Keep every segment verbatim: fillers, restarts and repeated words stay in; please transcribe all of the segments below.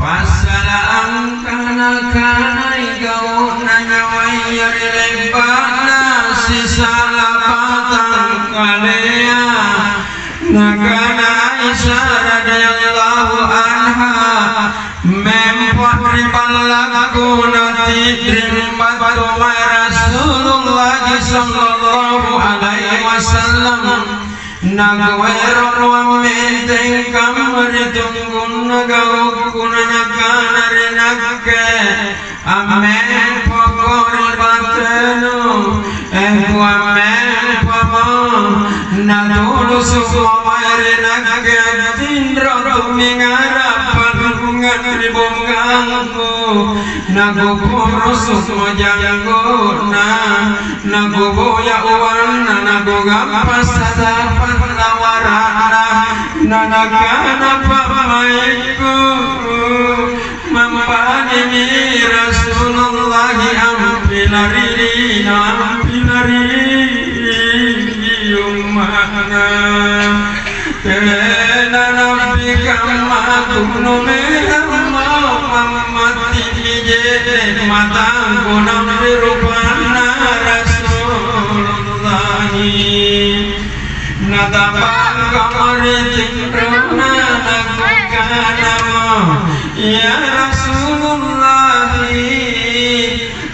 Passala' angkana-kanai gau'na nyawaya ri le'ba'na sisala batangkalea. Nakana Aisyah radhiyallahu anha, mempo ri ballakku nati'ring battu mae Rasulullah sallallahu alaihi wasallam. Nakuero' ammenteng kamma ri tunggunna gaukku, na nakana ri nakke, "Ammempoko ri batenu, eh, kuammempomo." Natulusu'mo mae ri nakke, tinro tumingara' palungang ri bongangku. Nakupurusu'mo janggo'na, nakuboya uanna, nakugappa sadapanna wara'na, na nakana pa'maikku, "Mampanimi Rasulullah ampilari lino, ampilari umma'na." Tena nampi kamma tunu memammo, mammatti'mi je'ne' matangku nampi rupanna Rasulullahi. Natapangkamo ri tinrona, nakukanamo, "Ya Rasulullahi,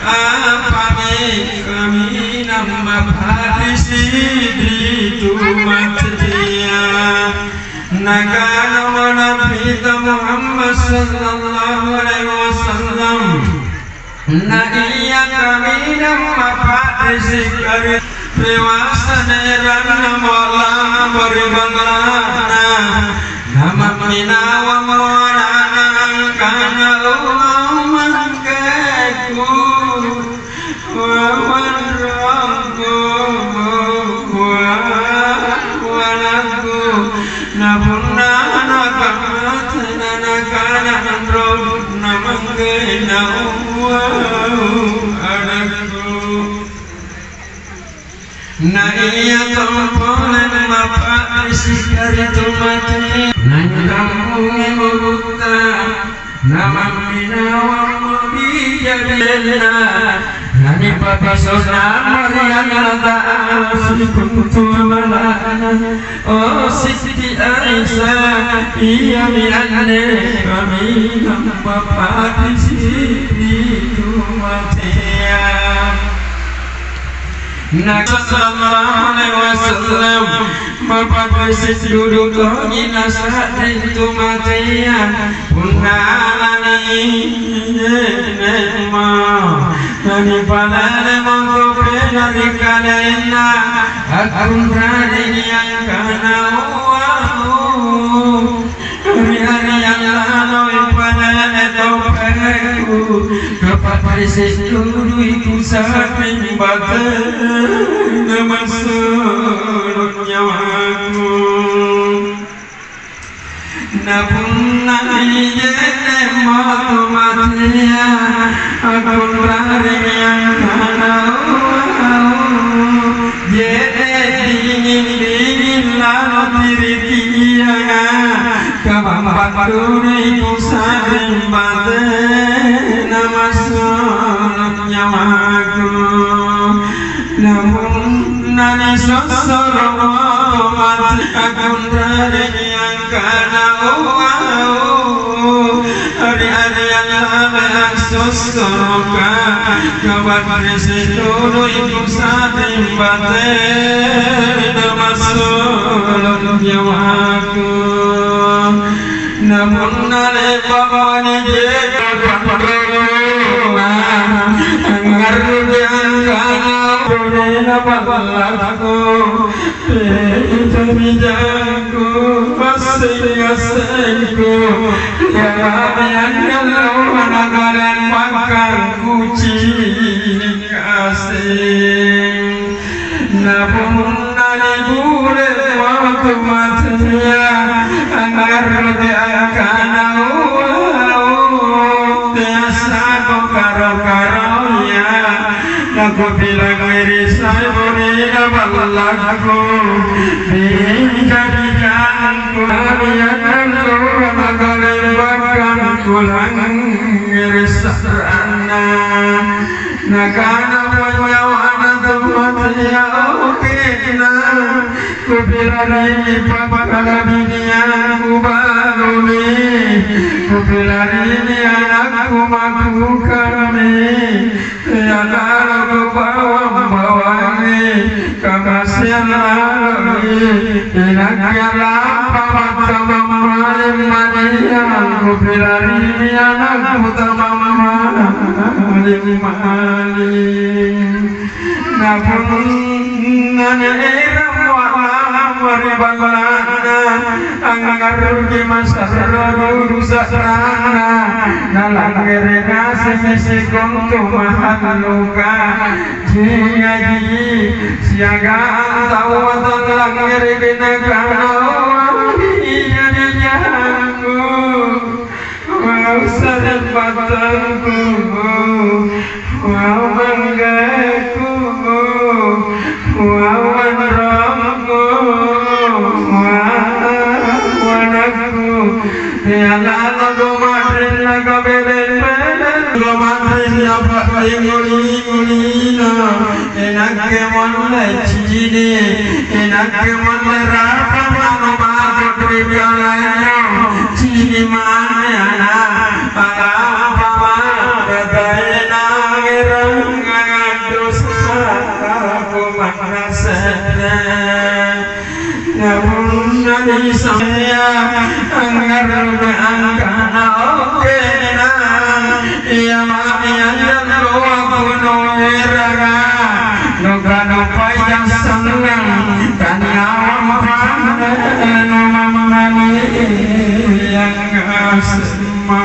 apami kaminang mapa'risi' ri tu matea?" Nakanamo Nabita Muhammad sallallahu alaihi wasallam, "Na ia kaminang mapa'risi' ri rewasa naerannamo lama ri balla'na, namamminawammo ana'na angkana, 'Umau manggeku, wa manrongku, wa walakku.'" Na punna nakana, na nakana anrong, na manggena, "Uwau, anakku." Na ia tompo lemma pa'risi' ri tu mate, nanrampungi ulutta, namamminawammo bija-bijanna, nanipapasona ri Allata'ala sikontu amala'na. O Siti Aisyah, iami anne kaminang mapa'risi' ri tu matea. Na sallallahu alaihi wasallam, mapa'risi' dudu tongi nasa'ring tu matea. Punna lanije'ne'mo, nanipalelemo topena ri kalenna, akkunrareki angkana, "Uwau, ri-ariang laloi palele topengku, kapa'risi' dudui kusa'ring batena massulu' nyawaku." Na punna nije'ne'mo tu matea, akkunrareki angkana, "Uwau, je'ne' dinging-dinging lalo tirikianga, kapa'dudui kusa'ring batena massulu' nyawaku." Na punna nisossoro'mo mate, akkunrareki angkana, "Uwau, ri-ariang laloi assossoroka, kapa'risi' dudui kusa'ring batena massulu' nyawaku." Na punna le'ba'mo nije'ne' panrongona, angngarruki angkana, "Bonena ballakku, pejami jangku, massing-assengku, iami anne alloa nakaleng pakkang kucing asing." Na punna nibule matu matea, angngarruki angkana, "Uwau, teassako karo-karoya, nakupilangngi ri sai bonena ballakku, mingka ri jangku, amianna alloa nakaleng pakkang Langngere' sa'ranna, nakana panyawana tu matea, "Okenna, kupilarini pakkalabiniang ubalumi, kupilarini anakku makukanni." Ianaro kupawang-pawangi, kamaseang laloi, inakke a'lampa mattamammaling-maliang, kupilarini anakku tamammaling-maling. Napunna naerang wa'lampa ri balla'na, angngarruki masarro dudu sa'ranna, nalangngere' ngasemmi sikontu mahalluka. Jiaji siagang taua tallangngereki nakana, "Wai jajangku, wau sari'battangku, wau manggeku, wau anrongku, wau anakku." Teanana doma'rinna kabeleng-beleng, doma'rinna pa'ringoli-ngolina. Inakke monne cini, inakke monne rapa manu bako ri kalaennu. Cini mane ana', a'lampa mane taenang erang angaddosa, aku manna se're. Napunna nisaya angngarruki angkana, "Okenna, ia mami anjo doa kunueranga, nukanupaia sannang, taniawa manna numammani yang ngaseng." Ma,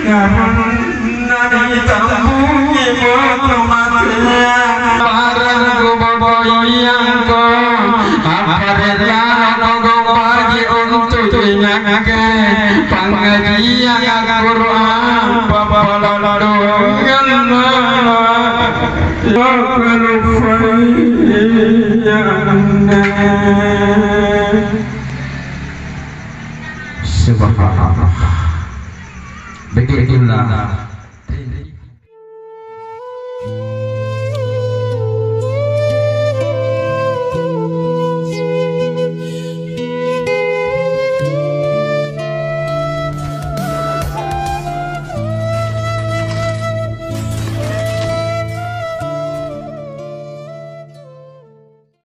napunna nitambungi boto matea, barang kubodoiangko, apparellaranoko baji' untu' inakke, pangngajiang Al-Qur'an, pappala' doanganna, ya kaluppai anne. Subhanallah. Begitulah